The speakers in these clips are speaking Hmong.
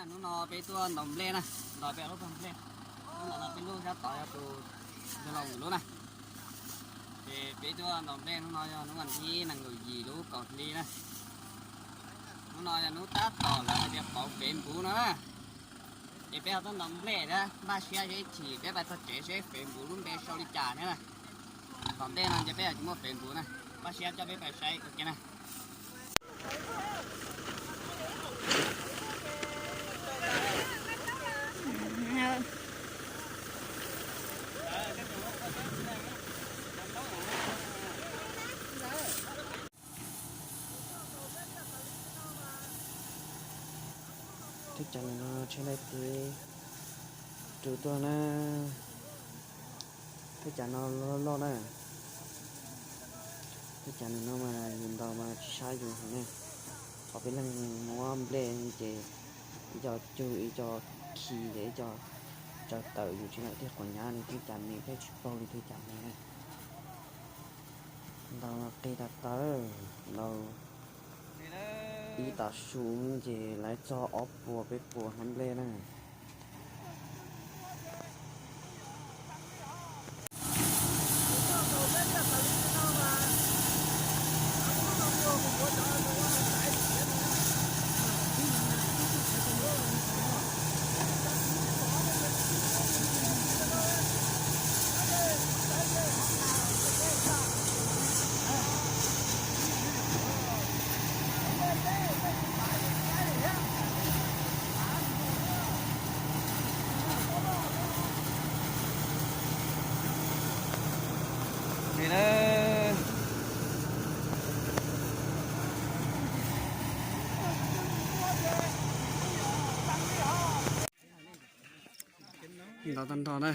Hnub no peb tuaj ntaus nplej na, ntaus peb lub nplej. Hnub no peb lub sab tod yog tus yog laus lub na. Ces peb tuaj ntaus nplej, hnub no yog hnub vas thib nees nkaum yim lub kaum hli na. Hnub no yog hnub tab tom lawv hais tias pauv fev npuv no na. Ces peb ho tuaj ntaus nplej na, npaj siab seb chim peb pais txog tsev seb fev npuv lub npe sau li cas thiab na. Tom ntej no ces peb ho tsis muaj fev npuv na, npaj siab coj peb pais saib ua ke na. Thaj tsam no tsheb laij teb rau tuaj na. Thaj tsam no loj loj na. Thaj tsam no mas yus ntaus mas tsis sab yus heev na. Qhov peb leeg muab nplej ces ib co cug ib co khi ces ib co tsaws tawm yus tsis lam tiag quav nyab li thaj tsam me thiab tsis paug li thaj tsam me na. Ntaus qis tas tawv, ntaus ib tav su ces lawv txog ob puas peb puas hnab nplej na. Ntaus tag nrho na.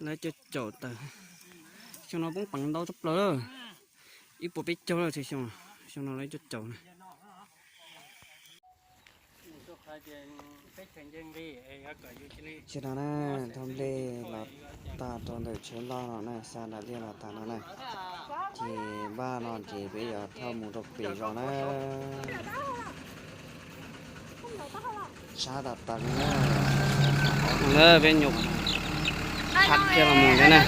Lawv cov caum tawm, xyoo no poob peev ntau tshaj plaws lawm. Ib puas peb caug lawm xyoo, xyoo no lawv cov caum na. Tsis no na, thauj nplej los tag rau ntawm tsheb loj no na, xa nram liaj los tag no na. Ces npaj no ces peb yuav thauj mus rau pem zos na. Sab tas tas li na. Peb nyuam qab kiag los mus thiab na.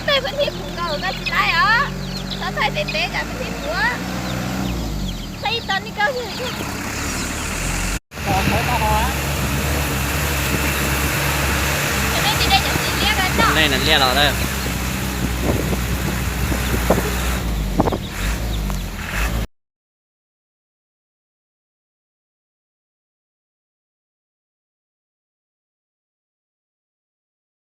Lej na liaj los lawm.